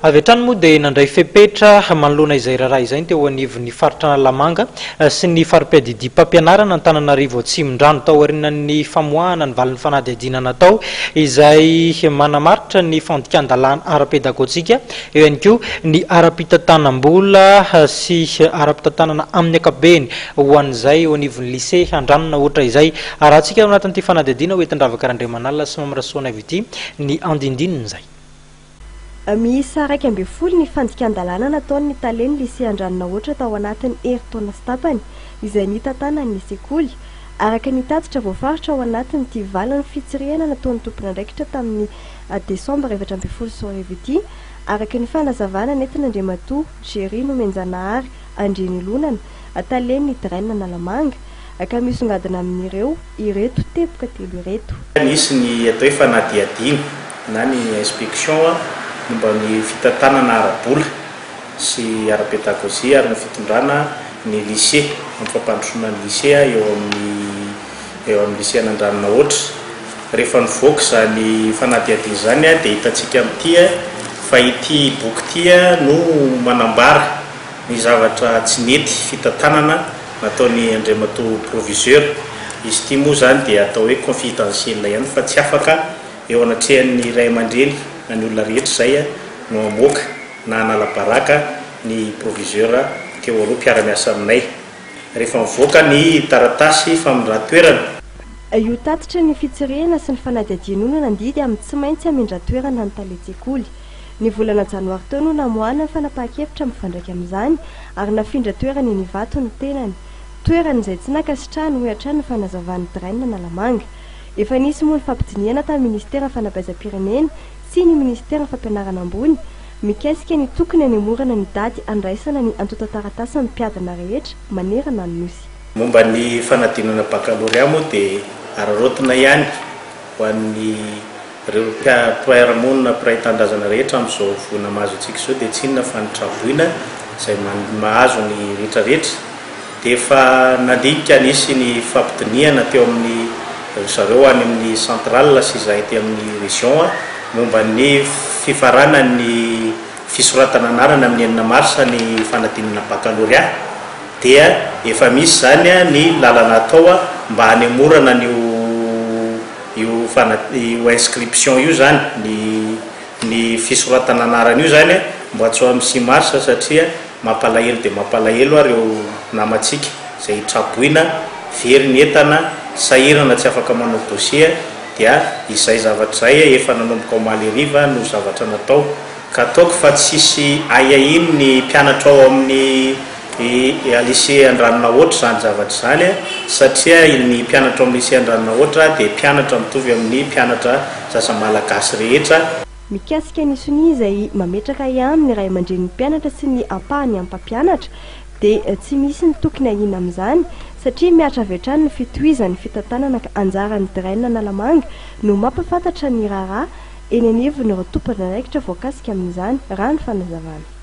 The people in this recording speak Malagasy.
Avy hatrany moa dia nandray fepetra manoloana izay raharaha izay ny teo anivon'ny faritra Analamanga sy ny fari-piadidiam-pampianarana Antananarivo Atsimondrano taorian'ny famoahana ny valin'ny fanadihadiana natao izay manamaritra ny fandikan-dalàna ara-pedagojika eo ihany koa ny ara-pitantanam-bola sy ara-pitantanana amin'ny ankapobeny ho an'izay eo anivon'ny lycée Andranona ohatra izay arahantsika ao anatin'ity fanadihadiana hoentin-dRavaka Randriamanalina sy Mamy Rasoanaivo ity ny andindinin'izay. Miisa 11 ny fandikan-dalàna nataon'ny talen'ny lycée Andranonahoatra tao anatin'ny herintaona sy tapany izay nitantanany ny sekoly, araka ny tatitra voafaritra ao anatin'ity valin'ny fitsirihana nataon'ny tompon'andraikitra tamin'ny desambra 2014 ity, araka ny fanazavana nentin'Andriamatoa Jerry Nomenjanahary Andrianilonana, talen'ny Dren Analamanga, ka misongadina amin'ireo ireto teboka telo ireto. Nisy ny atao hoe fanadihadiana na ny inspection momba ny fitantanana ara-bola sy ara-pedagojia ary ny fitondrana ny lycée amin'ny fampandrosoana ny lycée eo amin'ny eo amin'ny lycée an'Andranonahoatra. Rehefa nivoaka izany fanadihadiana izany dia hitantsika amin'ity fa ity boky ity no manambara ny zavatra tsy nety fitantanana nataon'i Andriamatoa Proviseur. Izy ity moa izany dia atao hoe confidentiel ihany fa tsy afaka eo anatrehan'ny ray aman-dreny na ny olona rehetra izay no hamoaka na hanala baraka ny proviseur teo aloha mpiara-miasa aminay rehefa mivoaka ny taratasy famindran-toerana. Io tatitra ny fitsirihana sy ny fanadihadiana io no nandidy amin'ny tsy maintsy hamindran-toerana ny talen-tsekoly. Ny volana janoary teo no namoahana ny fanapahan-kevitra mifandraika amin'izany ary nafindra toerana eny Ivato ny tenany. Toerana izay tsy nankasitrahany hoy hatrany ny fanazavan'ny Dren Analamanga. Efa nisy moa ny fampidinihana tamin'ny minisiteran'ny fanabeazam-pirenena sy ny minisiteran'ny fampianarana ambony mikasika ny tokony hanemorana ny daty handraisana ny antontan-taratasin'ny mpiadina rehetra manerana ny Nosy. Momba ny fanadinana bakalorea moa dia araraotina ihany ho an'ny ireo mpiara-monina mpiray tanindrazana rehetra amin'izao voina mahazo antsika izao dia tsy inona fa ny traboina izay mahazo ny rehetra rehetra dia efa nandinika nisy ny fampidinihana teo amin'ny ry zareo any amin'ny centrale sy izahay aty amin'ny région momba ny fifaranan'ny fisoratana anarana amin'ny 6 mars ny fanadinana baccalauréat dia efa misy izany ny lalana atao mba hanemorana an'io io io inscription io izany ny ny fisoratana anarana io izany mba tsy ho amin'ny 6 mars satria mampalahelo dia mampalahelo ary ireo namantsika izay traboina, very ny entana, sahirana tsy afaka manao dossier dia izay zavatra izay efa nanomboka omaly hariva no zavatra natao ka ataoko fa tsisy ahiahiany ny mpianatra ao amin'ny lycée Andranonahoatra izany zavatra izany satria ny mpianatra ao amin'ny lycée Andranonahoatra dia mpianatra mitovy amin'ny mpianatra zaza malagasy rehetra. Mikasika ny sonia izay mametraka ahiahy amin'ny ray aman-drenin'ny mpianatra sy ny ampahany amin'ny mpampianatra dia tsy misy ny tokony ahiana amin'izany satria mihatra avy hatrany ny fitohizan'ny fitantanana ka anjaran'ny Dren Analamanga no mampahafantatra ny raharaha eny anivon'ireo tompon'andraikitra voakasika amin'izany, raha ny fanazavana.